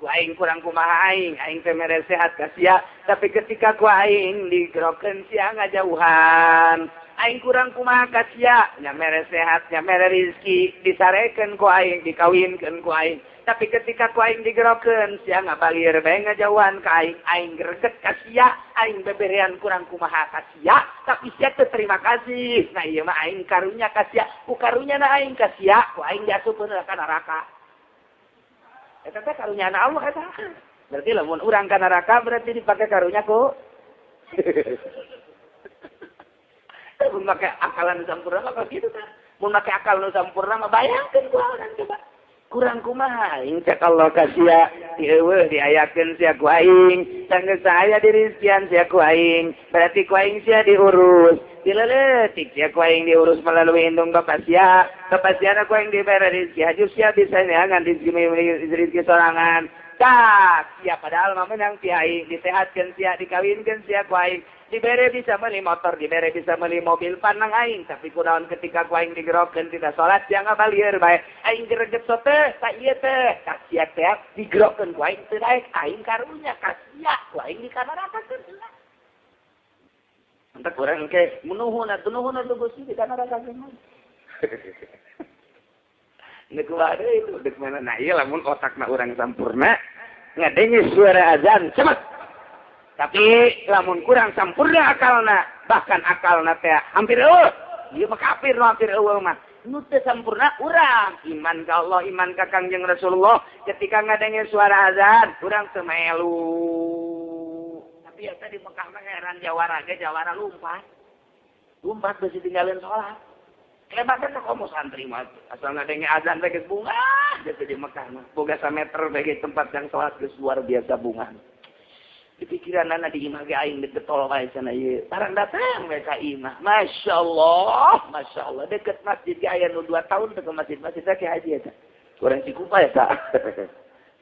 Ku aing kurang kumaha aing, aing teh mere sehat ka sia, tapi ketika ku aing digerokeun sia ngajauhan. Aing kurang kumaha ka sia, nya mere sehat, nya mere rizki, disarekeun ku aing, dikawinkeun ku aing. Tapi ketika ku aing digerokeun sia ngabalir bae ngajauhan ka aing, aing greget ka sia, aing beberean kurang kumaha ka sia, tapi sia teu terima kasih. Nah ieu mah aing karunya ka sia, ku karunya na aing ka sia, ku aing diasupkeun ka neraka. Eta teh karunya na Allah eta. Berarti lamun urang ka neraka berarti dipake karunya ku. Mun make akalan nu sampurna mah kitu tah. Mun make akal nu sampurna mah bayangkeun ku urang coba. Kurang kumaha aing cek Allah ka sia, dieuweuh diayakeun sia ku aing, sanggeus aya dirizkian sia ku aing, berarti ku aing sia diurus. Dileuletik sia ku aing diurus melalui indung bapa sia, bapa sia ku aing dibere rizki, haju sia bisa neangan rizki sorangan. Tak, sia padahal mah meunang ti aing, disehatkeun sia, dikawinkeun sia ku aing. Dibere bisa beli motor, dibere bisa beli mobil, panang aing. Tapi kunaon ketika ku aing digerokeun tidak salat, sia ngabalieur bae. Aing greget teh, ka ieu teh, ka sia teh digerokeun ku aing teu daek, aing karunya ka sia ku aing di ka neraka teu. Entak urang engke menuhun atuh nuhun atuh Gusti di ka neraka teh. Neuk kumaha deui itu deuk mana? Nah ieu lamun otakna urang sampurna ngadenge suara azan cemet. Tapi lamun kurang sampurna akalna, bahkan akalna teh hampir eueuh. Ieu mah kafir nu hampir eueuh mah. Nu teu sampurna urang iman ka Allah, iman ka Kangjeng Rasulullah, ketika ngadenge suara azan urang teu melu. Tapi eta di Mekah mah heran jawara ge jawara lumpat. Lumpat beusi tinggalin salat. Hebatna komo santri mah asal ngadenge azan teh geus bungah gitu di Mekah mah. Boga sameter bagi tempat yang salat geus luar biasa bungah. Di pikiran anak di imah ge aing deket tol wae cenah ieu. Barang datang we ka imah. Masya Allah, Masya Allah deket masjid ge aya nu 2 tahun teu ke masjid. Masjid teh ki haji eta. Kurang cikupa eta.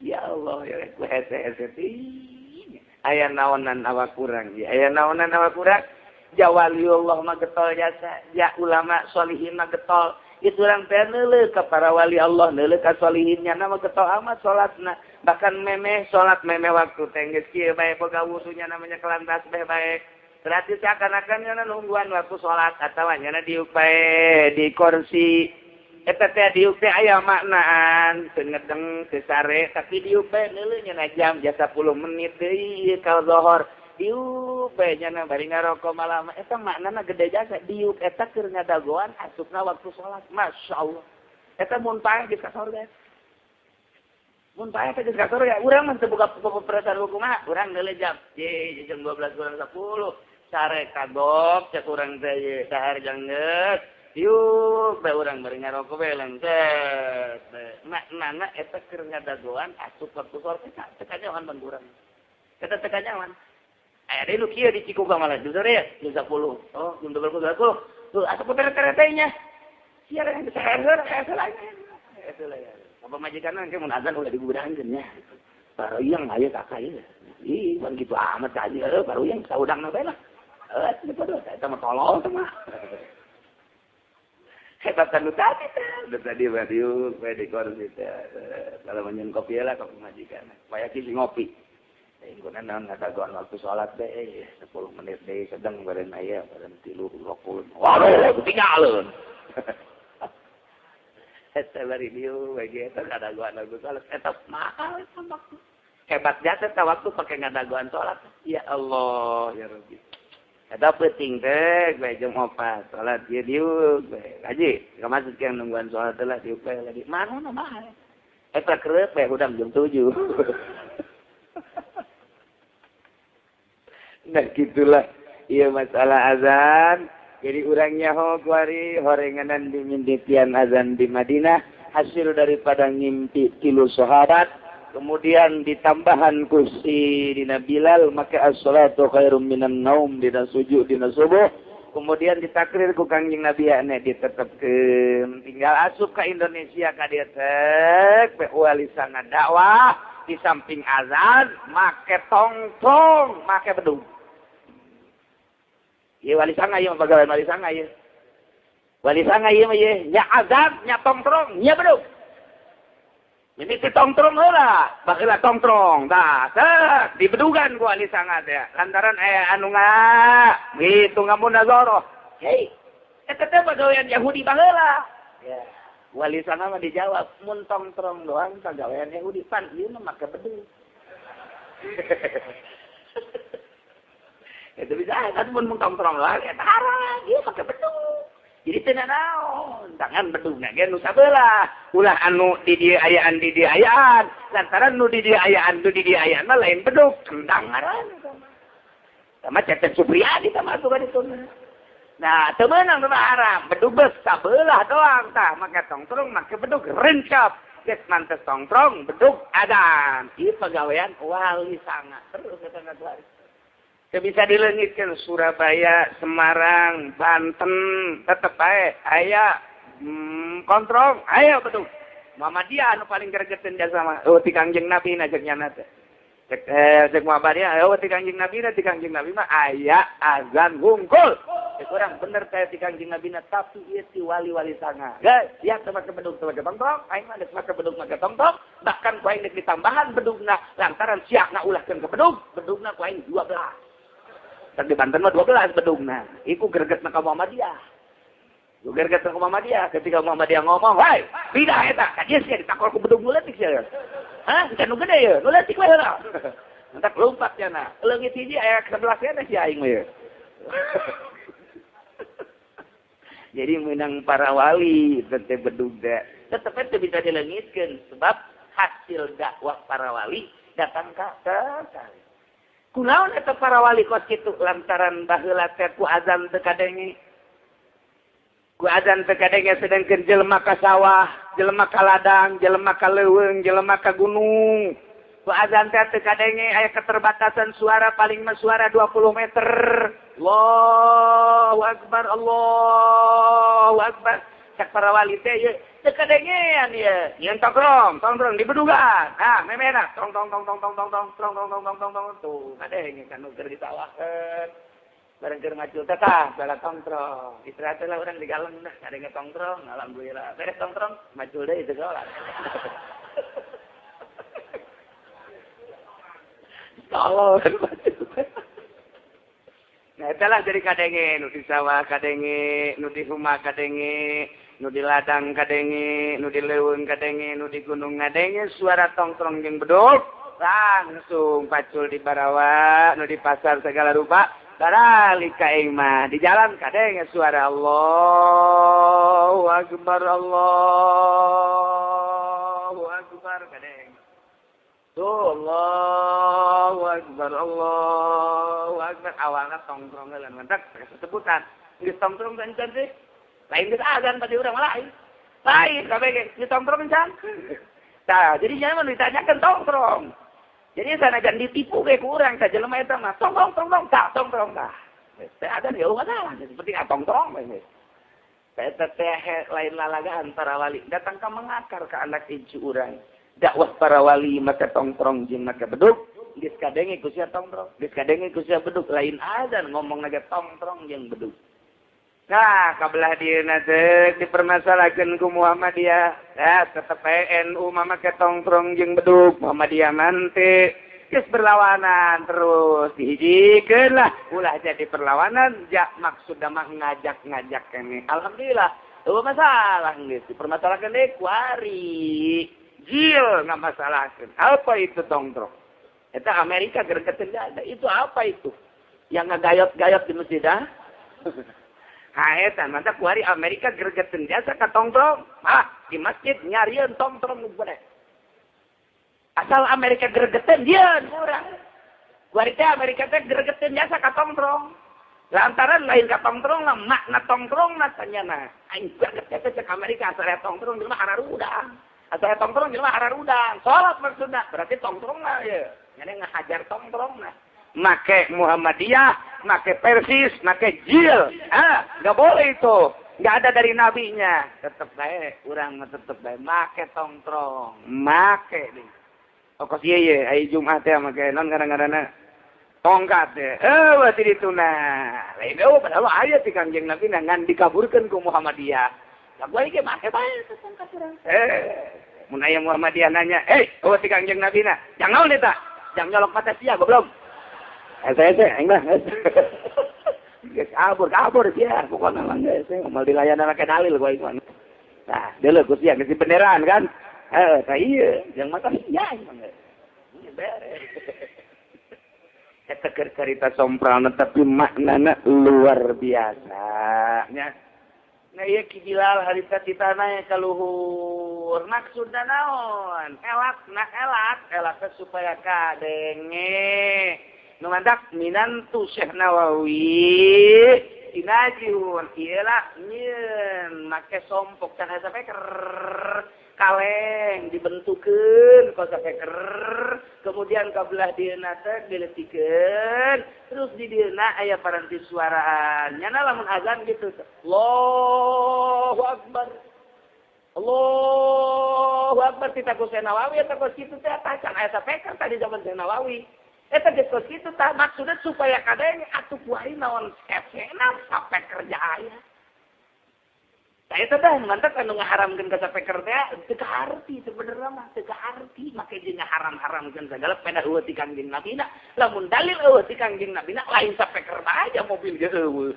Ya Allah, ya ku hese-hese teuing. Aya naonan awak kurang ieu. Aya naonan awak kurang. Ja waliullah mah getol jasa, ja ulama solihin mah getol. Itu urang teh neuleuh ka para wali Allah, neuleuh ka solihinnya mah getol amat salatna. Bahkan memeh salat memeh waktu teh geus kieu bae boga wudunya namanya kelantas bae bae. Berarti seakan-akan nyana nungguan waktu salat atawa nyana diuk bae di kursi. Eta teh diuk teh aya maknaan teu ngedeng teu sare tapi diuk bae neuleuh nya jam 10 menit deui ka zohor. Diuk bae nya bari ngarokok malam eta maknana gede jasa diuk eta keur ngadagoan asupna waktu salat. Masyaallah. Eta mun paeh geus ka sorga. Mun paeh teh geus ka sorga, urang mah teu boga perasaan kumaha, urang neuleuh jam ye jam 12 kurang 10. Sare kagok cek urang teh dahar janggeus. Diuk bae urang bari ngarokok bae lengket. Maknana eta keur ngadagoan asup waktu salat eta teu kanyahoan ban urang. Eta teu kanyahoan. Aya deui nu kieu di Cikupa malah jam ya, jam 10. Oh, jam 12.10. Tuh asup tere-tere-nya. Sia yang bisa heula heula. Eta lah ya. Apa majikan engke mun azan ulah digugudangkeun nya. Baru yang aya kakak ieu. Ih, ban kitu amat ka ieu baru yang saudangna bae lah. Eh, teu podo eta mah tolol teh mah. Hebatan nu tadi teh. Tadi mah diuk we di kursi teh. Kalau menyen kopi lah kopi majikan. Waya ki ngopi. Ingkunan naon ngadagoan waktu salat teh 10 menit deui sedang baren aya baren 3 20. Waduh, ketinggalan. Eta bari dieu bagi eta ngadagoan waktu salat eta mahal eta waktu. Hebat jasa eta waktu pake ngadagoan salat. Ya Allah, ya Rabbi. Eta penting teh bae jam 4 salat ieu dieu bae. Haji, ka masjid yang nungguan salat teh lah dieu bae lagi. Mana mahal. Eta kerep bae hudang jam 7. Nah gitulah iya masalah azan. Jadi urangnya ho kuari horenganan diminditian azan di Madinah hasil daripada ngimpi tilu sahabat kemudian ditambahan kursi dina Bilal maka as-salatu khairum minan naum dina sujud dina subuh kemudian ditakrir ku Kangjeng Nabi ane ditetepkeun tinggal asup ka Indonesia ka dieu teh wali sanga dakwah di samping azan make tongtong make bedug. Ieu wali sanga ieu pagawean wali sanga ieu. Wali sanga ieu mah ieu nya azan nya tongtrong nya bedug. Mimiti tongtrong heula, baheula tongtrong tah teh dibedugan ku wali sanga teh lantaran aya anu nga kitu ngamunazarah. Hei, eta teh pagawean Yahudi baheula. Ya. Wali sanga mah dijawab mun tongtrong doang pagawean Yahudi pan ieu mah make bedug. Itu bisa kan mun tongtrong doang eta haram ieu make bedug. Jadi teu nanaon, tangan bedugna ge nu sabelah. Ulah anu di dieu ayaan di dieu ayaan, lantaran nu di dieu ayaan nu di dieu ayaan mah lain bedug, tendang ngaran eta mah. Sama Cecep Supriyadi tah masuk ka ditu. Nah, teu meunang mah haram, bedug geus sabelah doang tah, make tongtrong make bedug rencap. Geus mantes tongtrong bedug adan. Ieu pagawean wali sanga terus eta ngatuari. Bisa dilengitkan Surabaya, Semarang, Banten, tetep bae aya kontrong, aya bedug. Muhammadiyah anu paling gregeteun jasa mah. Oh ti Kangjeng Nabi na ceuk nyana teh. Cek cek Muhammadiyah, oh ti Kangjeng Nabi na ti Kangjeng Nabi mah aya azan hungkul. Cek urang bener teh ti Kangjeng Nabi na tapi ieu ti wali-wali sanga. Geus, sia teh make bedug teh make tongtrong, aing mah geus make bedug make tongtrong, bahkan ku aing geus ditambahan bedugna lantaran sia ngaulahkeun ke bedug, bedugna ku aing 12. Di Banten mah 12 bedugna. Iku gregetna ka Muhammadiyah. Iku gregetna ka Muhammadiyah. Ketika Muhammadiyah ngomong, "Hei, pindah eta." Ka dieu sia ditakol ku bedug nu leutik sia. Hah, can nu gede ye, nu leutik we heula. Entak lompat cenah. Leungit hiji aya 11 nya si aing mah ye. Jadi menang para wali teh bedug teh. Tetep teu bisa dileungitkeun sebab hasil dakwah para wali datang ka kali. Kunaon eta para wali kos kitu lantaran baheula teh ku azan teu kadenge. Ku azan teu kadenge sedangkeun jelema ka sawah, jelema ka ladang, jelema ka leuweung, jelema ka gunung. Ku azan teh teu kadenge aya keterbatasan suara paling mah suara 20 meter. Allahu akbar, Allahu akbar. Cak para wali teh ieu teu kadengean ieu. Nyeun tongkrong, tongkrong di bedugan. Nah, memena tong tong tong tong tong tong tong tong tong tong tong tong tong tuh kadenge kan nu keur ditawakeun. Bareng keur ngacul teh tah bala tongkrong. Istirahat lah urang di galeng dah kadenge tongkrong, alhamdulillah. Beres tongkrong, macul deui teu salat. Tolong. Nah, itulah jadi kadenge nu di sawah kadenge, nu di rumah kadenge, Nu di ladang kadenge, nu di leuweung kadenge, nu di gunung ngadenge suara tongtrong jeung bedug langsung pacul di barawa, nu di pasar segala rupa baralik ka imah di jalan kadenge suara Allahu Akbar Allahu Akbar kadenge. Tuh Allahu Akbar Allahu Akbar awalna tongtrong heula mantak sebutan geus tongtrong can sih. Lain geus azan pasti urang lain. Lain kabeh ge geus tongtrong can. Tah, jadi nya mah ditanyakeun tongtrong. Jadi sanajan ditipu ge ku urang ka jelema eta mah tongtrong tongtrong tah tongtrong tah. Teh azan ya masalah seperti tongtrong we. Eta teh lain lalagaan para wali datang ka mengakar ka anak incu urang. Dakwah para wali maka tongtrong jeung maka bedug geus kadenge ku sia tongtrong, geus kadenge ku sia bedug lain azan ngomong ge tongtrong jeung bedug. Nah, kabelah dieuna teh dipermasalahkeun ku Muhammadiyah. Ya, tetep NU mah make tongtrong jeung bedug, Muhammadiyah mah teu. Geus berlawanan terus dihijikeun lah, ulah jadi perlawanan, ja maksudna mah ngajak-ngajak keneh. Alhamdulillah, eueuh masalah geus dipermasalahkeun deui kuari. Jil ngamasalahkeun. Apa itu tongtrong? Eta Amerika gregeteun ada. Itu apa itu? Yang ngagayot-gayot di masjid ah? Ha eta mantap kuari Amerika gregeteun jasa ka tongtrong. Ah, di masjid nyarieun tongtrong nu gede. Asal Amerika gregeteun dieun urang. Kuari teh Amerika teh gregeteun jasa ka tongtrong. Lantaran lain ka tongtrong lah makna tongtrong na tanyana. Aing greget teh cek Amerika asal aya tongtrong jelema hararudang. Asal aya tongtrong jelema hararudang. Salat maksudna berarti tongtrong lah ye. Nyane ngahajar tongtrong lah. Make Muhammadiyah, make Persis, make Jil. Ah, nggak boleh itu. Nggak ada dari nabinya. Tetep bae, urang mah tetep bae make tongtrong, make nih. Okos ieu ye, ai Jumat teh make non ngaran-ngaranna tongkat teh. Berarti dituna. Lain eueuh padahal aya ti Kangjeng Nabi ngan dikaburkeun ku Muhammadiyah. Lah gua ge make bae tongkat urang. Mun aya Muhammadiyah nanya, "Eh, eueuh ti Kangjeng Nabi na?" Jangan naon eta? Jangan nyolok mata sia goblok. Saya aing mah. Geus kabur sia, pokona mah geus moal dilayanan make dalil gua ieu mah. Nah, deuleu ku sia geus beneran kan? Heuh, tah ieu jeung mata sia aing mah. Ieu beres. Eta keur carita sompralna tapi maknana luar biasa nya. Nah ieu Ki Bilal harita titana ka luhur. Maksudna naon? Elak na elak, elak supaya kadenge. Nu mandak minantu Syekh Nawawi tinajihun ieu lah nyieun make sompok can sapeker kaleng dibentukeun ku sapeker kemudian ka belah dieuna teh dileutikeun terus di dieuna aya paranti suaraan nyana lamun azan gitu Allahu Akbar Allahu Akbar tita ku Syekh Nawawi eta kos kitu teh can aya sapeker tadi zaman Syekh Nawawi. Eta geus kos kitu tah maksudna supaya kadenge atuh kuari naon hesena sapeker aya. Tah eta teh mantap anu ngaharamkeun ka sapeker teh teu kaharti sebenarnya mah teu kaharti make jeung ngaharam-haramkeun sagala peda eueuh ti Kangjeng Nabi na lamun dalil eueuh ti Kangjeng Nabi na lain sapeker bae aja mobil ge eueuh.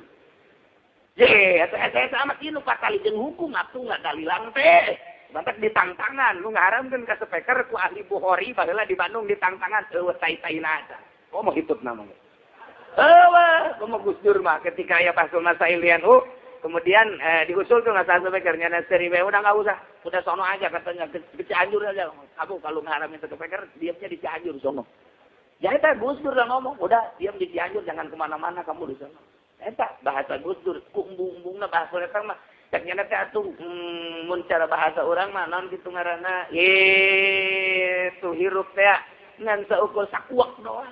Ye atuh eta amat ieu nu patali jeung hukum atuh ngadalilan teh. Bantak ditangtangan, lu ngaharamkeun ka speaker ku ahli Bukhari baheula di Bandung ditangtangan eueuh tai-taina eta. Komo hitut namanya. Eueuh, komo Gus Dur mah ketika aya Fathul Masail NU, kemudian diusul tuh masalah speaker nya seri we udah enggak usah, udah sono aja katanya ke Cianjur aja. Kamu kalau ngaharamin ke speaker diamnya di Cianjur sono. Jadi teh Gus Dur lah ngomong, udah diam di Cianjur jangan kemana-mana kamu di sono. Eta bahasa Gus Dur ku embung-embungna bahasa eta mah ceknya teh atuh mun cara bahasa urang mah naon kitu ngaranna tuh hirup teh ngan saukur sakuak doang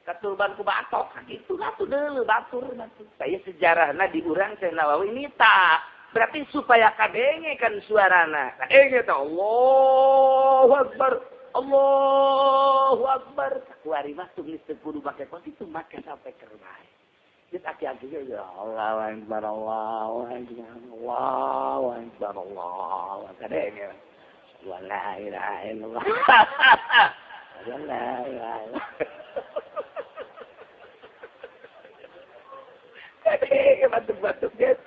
katurban ku batok kitu atuh deuleu batur batur saya sejarahna di urang Syekh Nawawi nita berarti supaya kadenge kan suarana kadenge teh Allahu Akbar Allahu Akbar kuari mah geus teu kudu make kos itu make sapeker bae. Geus aki-aki ge ya Allahu Akbar Allahu Akbar Allahu Akbar Allahu Akbar kadenge la ilaha illallah la ilaha illallah kadenge batuk-batuk geus.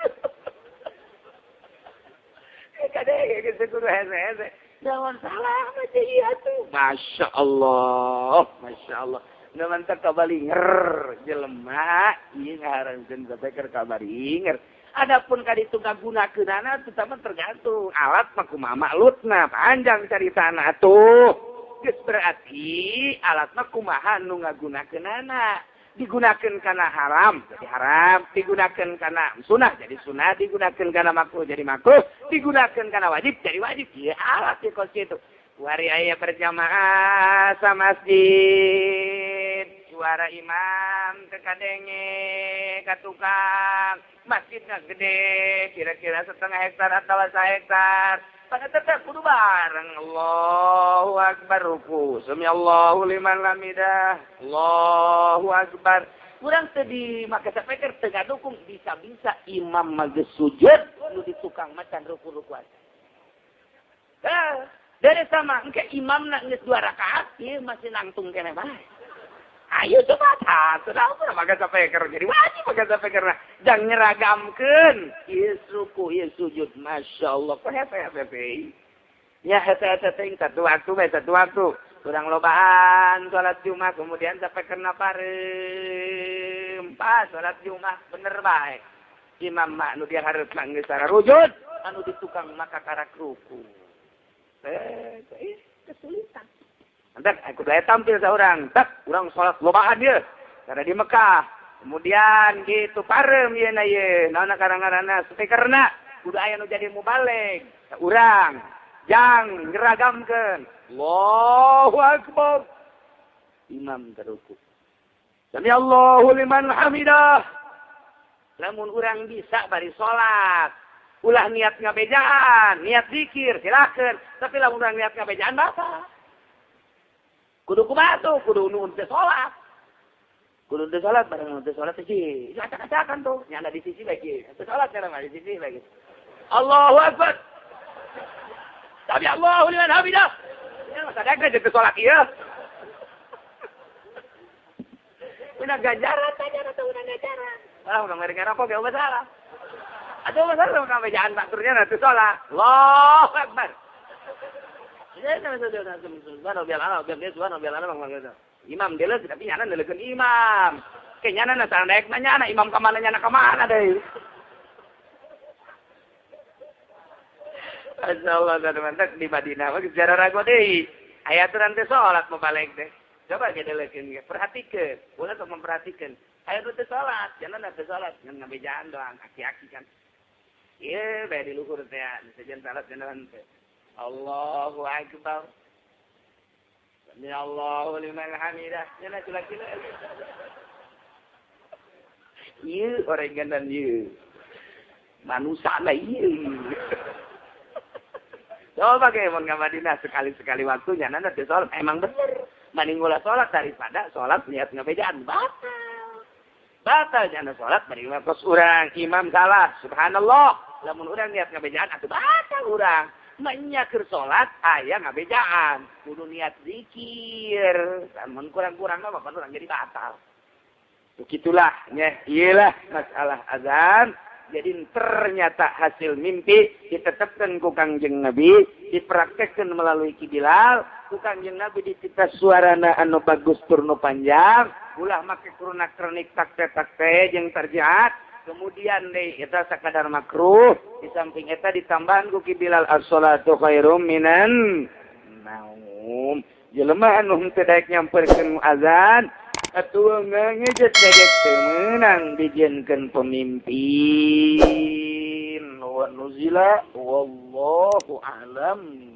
Kade geus kudu hese-hese. Lawan salah mah ieu atuh. Masya Allah, Masya Allah. Nu mantap kabalinger jelema ieu ngaharankeun sapeker kabalinger. Adapun kaditu ngagunakeunana tetep tergantung alat mah kumaha maklutna panjang caritana atuh. Geus berarti alat mah kumaha nu ngagunakeunana. Digunakeun kana haram jadi haram, digunakeun kana sunah jadi sunah, digunakeun kana makruh jadi makruh, digunakeun kana wajib jadi wajib. Ieu alat di kos kitu. Wari aya berjamaah sa masjid, suara imam teu kadenge ka tukang, masjidna gede kira-kira setengah hektar atau sahektar. Pada tetap kudu bareng. Allahu akbar ruku, sami Allahu liman hamidah, Allahu akbar. Urang teu di make sapeker teu ngadukung, bisa-bisa imam mah geus sujud nu di tukang macan ruku-rukuan. Dari sama engke imamna geus 2 rakaat ieu masih nangtung keneh bae. Ayo coba tah, sudah urang make sapeker jadi wajib make sapeker. Jang nyeragamkeun ieu ruku ieu sujud, masyaallah. Kok hese-hese nya hese-hese teh satu waktu bae satu waktu. Kurang lobaan salat Jumat kemudian sapekerna pareum. Pas salat Jumat bener bae. Imam mah nu dia hareup mah geus sararujud, anu di tukang maka karak ruku. Kesulitan. Nanti aku boleh tampil seorang, tak urang sholat lobaan dia, karena di Mekah. Kemudian gitu parem ye na ye, naon karang-karana speakerna, kudu aya nu jadi mubalig. Urang jang nyeragamkeun. Allahu akbar. Imam teruku. Sami Allahu liman hamidah. Lamun urang bisa bari sholat. Ulah niat ngabejaan, niat zikir, silakan. Tapi lamun urang niat ngabejaan batal. Kudu kumaha tuh, kudu nu teu salat. Kudu teu salat bareng teu salat teh acak-acakan tuh, nyana di sisi lagi. Teu salat nyana di sisi lagi. Allahu akbar. Tapi Allahu liman hamidah. Ya sadar teu salat ieu. Udah ganjaran aja atau udah ganjaran. Wah, urang mereka rokok ge masalah. Aduh masalah ngabejaan baturnya teu salat. Allahu akbar. Imam dele tapi nyana delekeun imam. Ke nyana na sareng daek nyana imam ka mana nyana ka mana deui. Masyaallah teman-teman di Madinah mah geus rago deui. Aya aturan teh salat mubalig teh. Coba ge delekeun ge perhatikeun. Ulah sok memperhatikeun. Aya teh salat, nyana teh salat ngan ngabejaan doang aki-aki kan. Ieu bae di luhur teh sejen salat nyana teh. Allahu akbar. Sami Allahu liman hamidah. Nyana culak-culak. Ieu orenganan ieu. Manusa lah ieu. Coba ge mun ka Madinah sekali-sekali waktu nyana teh salat emang bener. Mending ulah salat daripada salat niat ngabejaan batal. Batal nyana salat mending kos urang imam salah. Subhanallah. Lamun urang niat ngabejaan atuh batal urang. Maknya keur salat aya ngabejaan kudu niat zikir lamun kurang-kurang mah bapak urang jadi batal. Begitulah nya iyalah masalah azan. Jadi ternyata hasil mimpi ditetapkan ku Kangjeng Nabi, dipraktekkan melalui Ki Bilal, ku Kangjeng Nabi ditita suarana anu bagus turnu panjang, ulah make kuruna kronik takte-takte jeung tarjiat. Kemudian deh eta sakadar makruh, di samping eta ditambahan ku Ki Bilal as-salatu khairum minan naum. Jelema anu henteu daek nyamperkeun azan atuh ngejet daek teu meunang dijieunkeun pemimpin. Wa nuzila wallahu a'lam.